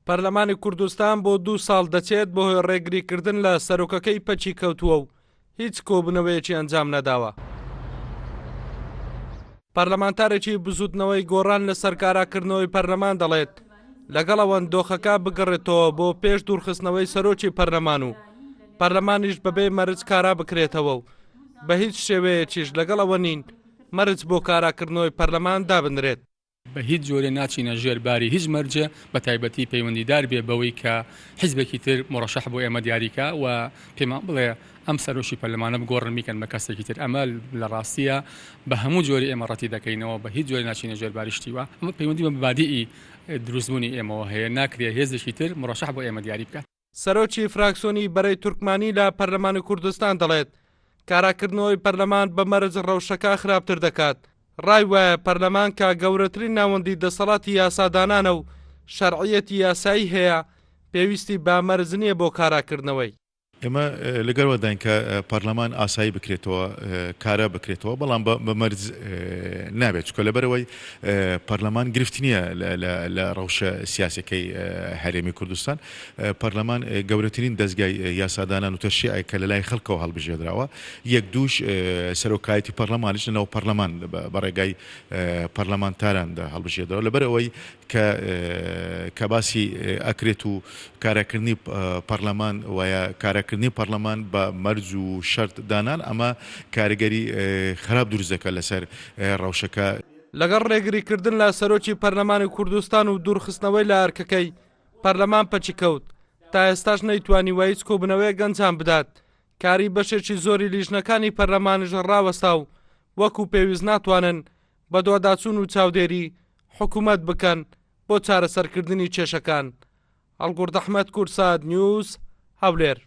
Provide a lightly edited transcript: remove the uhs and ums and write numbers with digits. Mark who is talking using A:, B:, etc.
A: پەرلەمانی کوردستان بۆ دوو ساڵ دەچێت بەهۆی ڕێگریکردن لە سەرۆکەکەی پەکی کەوتووە و هیچ کۆبوونەوەیەکی ئەنجام نەداوە. پەرلەمانتارێکی بزوتنەوەی گۆڕان لەسەر کاراکردنەوەی پەرلەمان دەڵێت، لەگەڵ ئەوەن دۆخەکە بگەڕێتەوە بۆ پێش دوورخستنەوەی سەرۆکی پەرلەمان و پەرلەمانیش بەبێ مەرج کارا بکرێتەوە و بە هیچ شێوەیەکیش لەگەڵ ئەوە نین مەرج بۆ کاراکردنەوەی پەرلەمان دابنرێت.
B: بە هیچ جۆرێ ناچینە ژێر باری هیچ مەرجێ بە تایبەتی پەیوەندیدار بێ بەوەی کە حیزبێکی تر موڕەشەح بۆ ئێمە دیاری کا و پێمان بڵێ ئەم سەرۆکی پەرلەمانە بگۆڕن بیکەن بە کەسێکی تر ئەمە لە ڕاستیە بە هەموو جۆری ئێمە ڕەتی دەکەینەوە بە هیچ جۆرێ ناچینە ژێر باری شتی وا ئەمە پەیوەندی بە مەبادیئی دروستبوونی ئێمەوە هەیە ناکرێ هێزێکی تر موڕەشەح بۆ ئێمە دیاری بکات.
A: سەرۆکی فراکسۆنی بەرەی تورکمانی لە پەرلەمانی کوردستان دەڵێت، کاراکردنەوەی پەرلەمان بە مەرج ڕەوشەکە خراپتر دەکات، ڕای وایە پەرلەمان کە گەورەترین ناوەندی دەسەڵاتی یاسادانانە و شەرعیەتی یاسایی هەیە، پێویستی بە مەرج نییە بۆ کاراکردنەوەی.
C: ئێمە لەگەڵ ئەوەداین کە پەرلەمان ئاسایی بکرێتەوە، کارا بکرێتەوە، بەڵام بە مەرج نابێت، چونکە لەبەرئەوەی پەرلەمان گرفت نییە لە ڕەوشە سیاسیەکەی هەرێمی کوردستان، پەرلەمان گەورەترین دەزگای یاسادانان و تەشریعە کە لەلای خەڵکەوە هەڵبژێردراوە، یەک دووش سەرۆکایەتی پەرلەمانیش لەناو پەرلەمان بە ڕێگای پەرلەمانتاران هەڵبژێردراوە، لەبەرئەوەی کە کە باسی ئەکرێت و کاراکردنی پەرلەمان وایە کاراکردنی پەرلەمان بە مەرج و شەرت دانان ئەمە کاریگەری خراپ دروست دەکات لەسەر ڕەوشەکە.
A: لەگەڵ ڕێگریکردن لە سەرۆکی پەرلەمانی کوردستان و دوورخستنەوەی لە ئەرکەکەی، پەرلەمان پەکی کەوت، تا ئێستاش نەیتوانیوە هیچ کۆبوونەوەیەک ئەنجام بدات، کاری بەشێکی زۆری لیژنەکانی پەرلەمانیش ڕاوەستا و وەکو پێویست ناتوانن بەدواداچوون و چاودێری حکومەت بکەن بۆ چارەسەرکردنی کێشەکان. هەڵگورد ئەحمەد، کوردسات نیوز، هەولێر.